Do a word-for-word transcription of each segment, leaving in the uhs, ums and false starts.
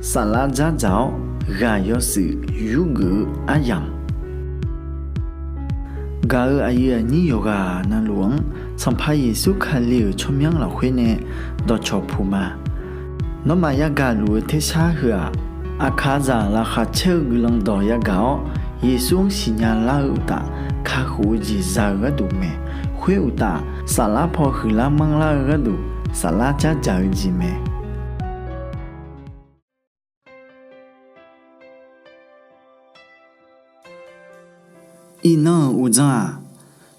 Saflar dzardzaq-awr ghaq yawshuif yurgeuf-eu aryamq, gaq-euq aqyuif aqnyir yawqghaq navluf-anr Sanqpaq Yeqsur Kali-euq tsawrmyanr lafkhoer nae dawqcawq puq ma. Nawmaf yagaq luf-eu tersar heu-aq, aqkaqzaq laqkhaq caer-eu guiqlanq dawq yagaq-awr, Yeqsur-anr siqnya lar-eu uqtaf, kakhof-eu jeq za-eu gharduq mae. Khoer uqtaf, saflar paw huiqlar manrlar-eu gharduq, saflar dzardzaq-eu jeq mae. Iqnan-euq uqdzan-aq,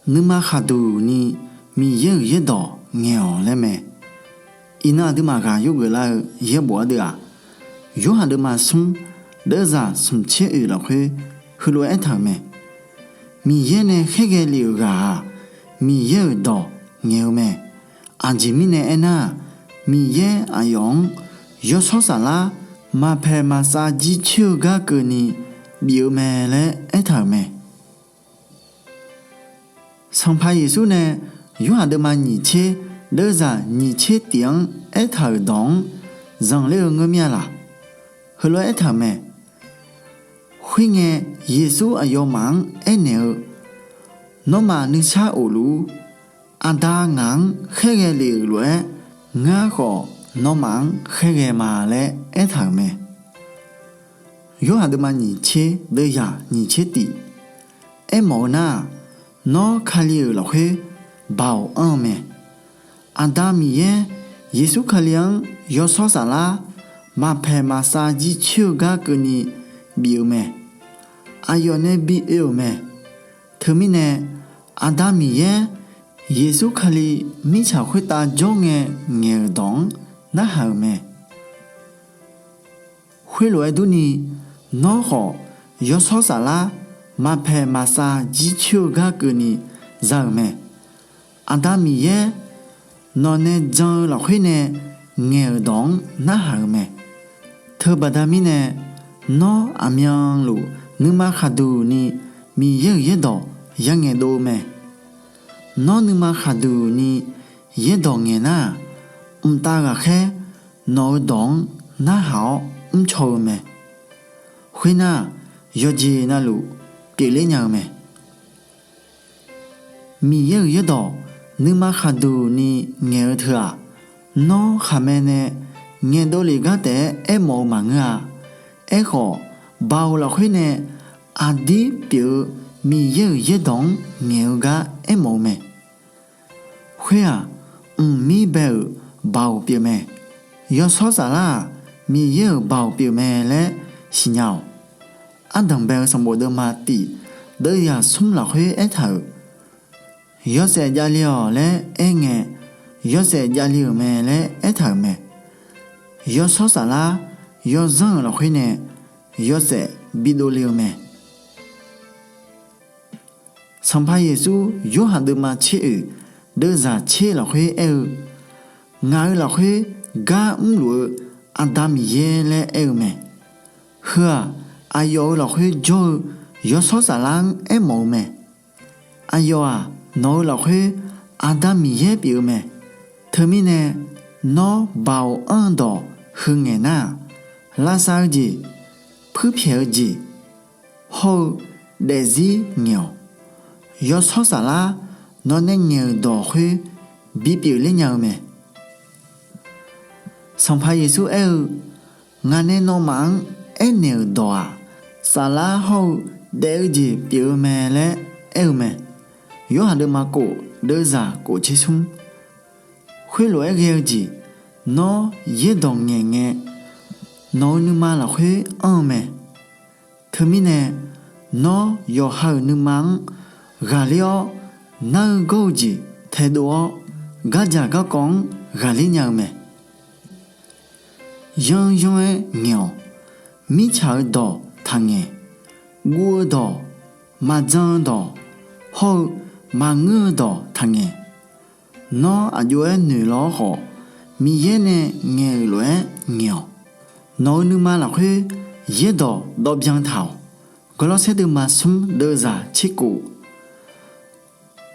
nuima khaqduq ni Miqyaer-euq yaerdawq ngaeq-awq laer mae. Iqnan aqduimaf ghaq yurgeuf lar-eu yaerbof ardeuv-aq, Yorhaq deuvma smr deuvzaq smq tser oeq lafkhoer heulof-aer aertaq-euq mae. Miqyaer nae khaerghae lef-euq ghaq-aq, Miqyaer-euq dawq ngaeq-eu mae. Aqjeq mirnae aernar-aq, Miqyaer aqyawf-anr yawshawr saflar maqpaeq maqsav jircoer-eu gar keuvni bif-eu mae laer aertaq-euq mae. Sanqpaq Yeqsur nae Yorhaq deuvma nyiq tser deuvzaq nyiq tser tif-anr aertaq-euq dawq-anr zanqler-eu ngeur mir-a laq? Heulof-aer aertaq-euq mae. Khoerngae, Yeqsur aqyawfmaf-anr aernaeq-eu, Nawmaf nuisar of luf-ur. Aqda ngaq-anr khaerghae lef-euq lof-aer, ngar khawf nawmaf-anr khaerghae ma laer aertaq-euq mae. Yorhaq deuvma nyiq tser deuvzaq nyiq tser tif. Aermawf-eu nar-aq, nawr Kali-euq lafkhoer Baoq anr-eu mae. Aqda Miqyaer Yeqsur Kali-anr yawshawr saflar maqpaeq maqsav jircoer-eu gar keuvni bif-eu mae. Aqyawf nae bi oe-euq mae. Teumirnae, Aqda Miqyaer Yeqsur Kali mirtsaq khoertav jawr ngae ngaeq-euq dawq-anr narhaq-euq mae. Khoerlof-aer durni, nawr khawf yawshawr saflar maqpaeq maqsav jircoer-eu gar keuvni za-euq mae. Aqda Miqyaer nawq nae jan-eu lafkhoer nae ngaeq-euq dawq-anr narhaq-euq mae. Teubaqda mirnae, nawr aqmyanluf nuima khaqduq ni Miqyaer-euq yaerdawq yangaeq dov-eu mae. Nawr nuima khaqduq ni yaerdawq ngaeq nar-aq, mqtav ghaqkhaer nawq-eu dawq-anr narhaq-awr mrcaw-eu mae. Khoernar-aq, yawqjeq navluf pyeufler nya-eu mae. Miqyaer-euq yaerdawq nuima khaqduq ni ngaeq-eu teu-aq, nawr khaqmae nae ngaeqdov lef gar taef-aer aermawf-eu maqngeur-a. Aerkhawf, Baoq lafkhoer nae aqdir pyeuf-eu Miqyaer-euq yaerdawq-anr ngaeq-eu gar aermawf-eu mae. Khoer-aq, mqmir bae-euq Baoq pyeufmae. Yawshawr saflar-aq, Miqyaer-euq Baoq pyeufmae laer siqnya-awq. Ardanq bae-eu sanqbof deuvma tif deuvzaq smr lafkhoer aertaq-euq, Yawshaef javle-awq laer aerngae, yawshaef javle-euq mae laer aertaq-euq mae. Yawshawr saflar yawzanr-euq lafkhoer nae yawshaef bidov le-eu mae. Sanqpaq Yeqsur Yorhaq deuvma tser oeq deuvzaq tser lafkhoer aer-eu, Ngaq-euq lafkhoer gar mrluf-eu Aqda Miqyaer laer aer-eu mae. Heu-aq, aqyawf-euq lafkhoer jawr-eu yawshawr saflar-anr aermawf-eu mae. Aqyawf-aq, nawq-eu lafkhoer Aqda Miqyaer pyeuf-eu mae. Teumirnae, nawr Baoq anr-eu dawq heu ngaeq nar-aq, lavsav-eu jeq, puirpyaeq-eu jeq, hawr-eu daefzir ngaeq-awq. Yawshawr saflar nawq nae ngaeq-euq dawq khoer bipyeuf ler nya-eu mae. Sanqpaq Yeqsur aer-eu, Ngaq nae nawmaf-anr aernaeq-euq dawq-aq, saflar hawr-eu daef-eu jeq pyeuf-eu mae laer aer-eu mae. Yorhaq deuvma kof deuvzaq kof tser smr. Khoerlof-aer ghae-eu jeq, nawr yaerdawq ngaeq ngae, nawq-eu nuima lafkhoer anr-eu mae. Teumirnae, nawr yawqha-euq nuima-anr ghaqler-awr, nar-eu gawr-eu jeq taedov-awr, gardzaq garkawv-anr ghaqler nya-eu mae. Yanryanr-aer ngaeq-awq. Mirtsaq-eu dawq taqngaeq. Guv-eu dawq, maqjan-eu dawq, hawr-eu maqngeur-eu dawq taqngaeq. Nawr aqjox-aer noeqlaw-awr khawf, Miqyaer nae ngaeq-euq lof-aer ngaeq-awq. Nawq-eu nuima lafkhoer yaerdawq dawv byan taq-awq. Gawrlawrsaer deuvma smr deuvzaq tser kof.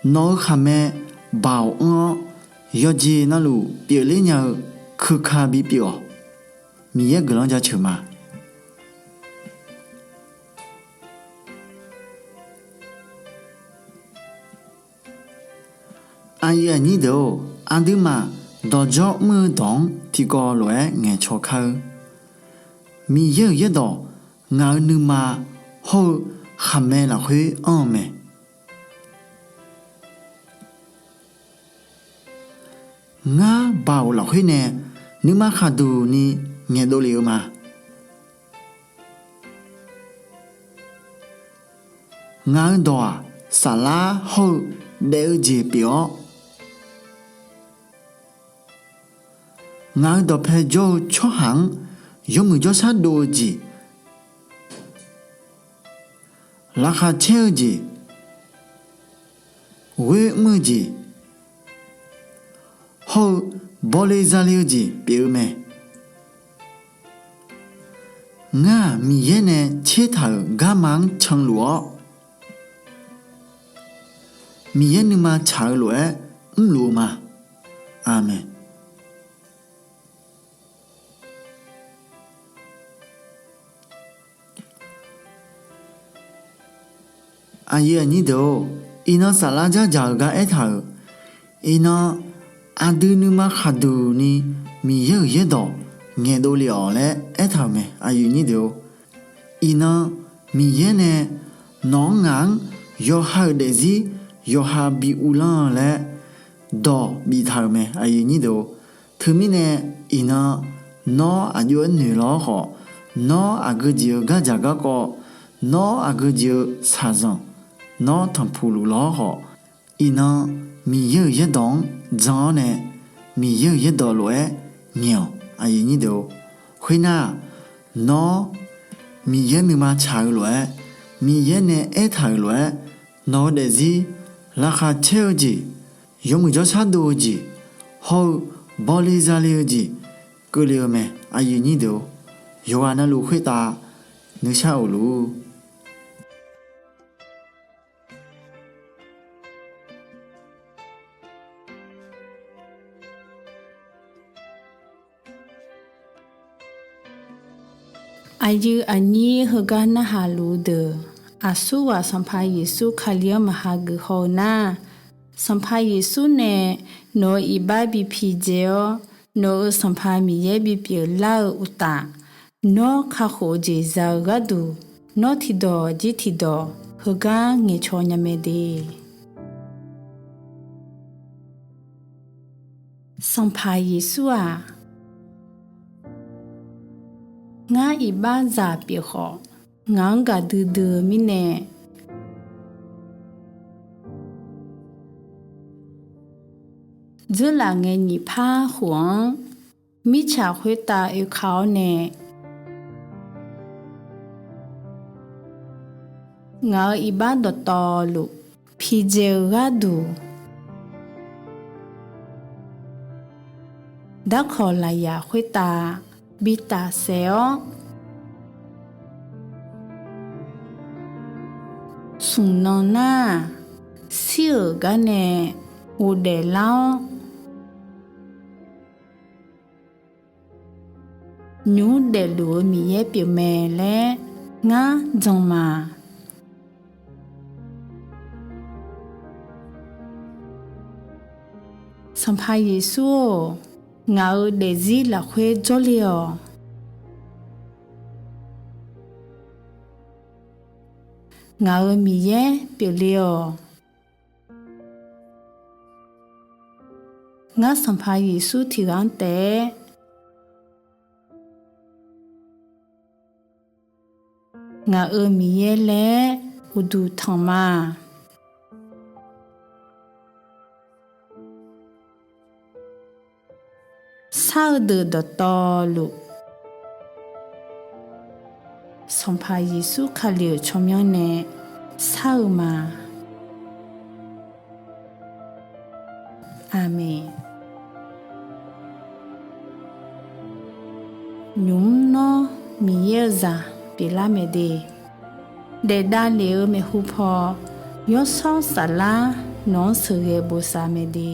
Nawq-eu khaqmae Baoq anr-awr, yawqjeq navluf pyeufler nya-eu keuka bipyeuf-awq. Miqyaer guiqlanq jaceuq ma. Aqyuif aqnyir deuq-or, aqduimaf dawqdzawr mr-eu dawq-anr tiqkawv lof-aer ngaeqcaw kar-eur. Miqyaer-euq yaerdawq ngaq-euq nuima hawr-eu khaqmae lafkhoer anr-eu mae. Ngar baoq lafkhoer nae nuima khaqduq ni ngaeqdov lef-eu ma. Ngaq-euq dawq-aq, saflar hawr-eu daef-eu jeq pyeuf-awr, ngaq-euq dawqpae jawr-eu tsawrhaq-anr yawmuiq jawrshar dov-eu jeq, laqkhaq caer-eu jeq, ghoer mr-eu jeq, hawr-eu bawle zale-eu jeq pyeuf-eu mae. Ngar-aq, Miqyaer nae tsertaq-euq garma-anr canluf-awr, Miqyaer nuima tsaq-eu lof-aer mrluf-eu ma. Aqmeq. Aqyuif aqnyir deuq-or, iqnan saflar dzardzaq-eu gar aertaq-euq, iqnan aqdui nuima khaqduq ni Miqyaer-euq yaerdawq ngaeqdov lef-awq laer aertaq-euq mae, aqyuif aqnyir deuq-or. Iqnan Miqyaer nae nawq-anr ngaq-anr yawqha-euq daefzir yawqha bi uvlanr-eu laer dawq biftaq-euq mae, aqyuif aqnyir deuq-or. Teumirnae iqnan nawr aqjox-aer noeq law-awr khawf, nawr aqgeujeq-eu gardzaq garkawv, nawr aqgeujeq-eu shaqzanq, nawr tanqpuq luf law-awr khawf, iqnan Miqyaer-euq yaerdawq-anr jan-awr nae Miqyaer-euq yaerdawq lof-aer ngaeq-awq, aqyuif aqnyir deuq-or. Khoernar-aq, nawr Miqyaer nuima tsaq-eu lof-aer, Miqyaer nae aertaq-euq lof-aer, nawq-eu daefzir laqkhaq caer-eu jeq, yawmuiq jawrshar dov-eu jeq, hawr-eu bawle zale-eu jeq keuvle-eu mae, aqyuif aqnyir deuq-or. Yawqghaq navluf khoertav nuishar of luf-ur. Aqyuif aqnyir heugar narhaq luf-eu deuq, aqsurghaq Sanqpaq Yeqsur Kali-anr maqha geuf haw-eu nar, Sanqpaq Yeqsur nae nawq-euq iqbax bi pidzae-awr, nawq-euq Sanqpaq Miqyaer bipyeuf lar-eu uqtaf, nawr kakhof-eu jeq za-eu gharduq, nawr tiqdawq jir tiqdawq heugar ngaeqcaw nya mae de. Sanqpaq Yeqsur-aq, ngar iqbaxzaq pyeuf khawf, ngaq-anr gaqdui dui-eu mirnae, dzeurlaf ngae nyiq par khof-anr mirtsaq khoertav oeka-awr nae, ngaq-euq iqbax dawqtawvluf pidzae-eu gharduq, darkawq lafyaq khoertav bi tafsaef-awr, smq nan nar-aq, shir-euq gar nae ghofdaef lar-awr, nymq mr daefluf-eu Miqyaer pyeufmae laer ngar jan ma. Sanqpaq Yeqsur-or, ngaq-euq daefzir lafkhoer jawrle-awq. Ngaq-euq Miqyaer pyeufle-awq. Ngar Sanqpaq Yeqsur tiqghaq-anr taef-aer ngaq-euq Miqyaer laer uqduq tanq ma. Shar-eu deuq dawqtawvluf, Sanqpaq Yeqsur Kali-euq tsawrmyanr nae shar-eu ma. Aqmeq. Nymq mr nawr Miqyaer-eu zaq pyeuflar mae de. Daef davlef-eu maeqhu paw, Yawshawr Saflar nawq-anr sheuqghae bosav mae de.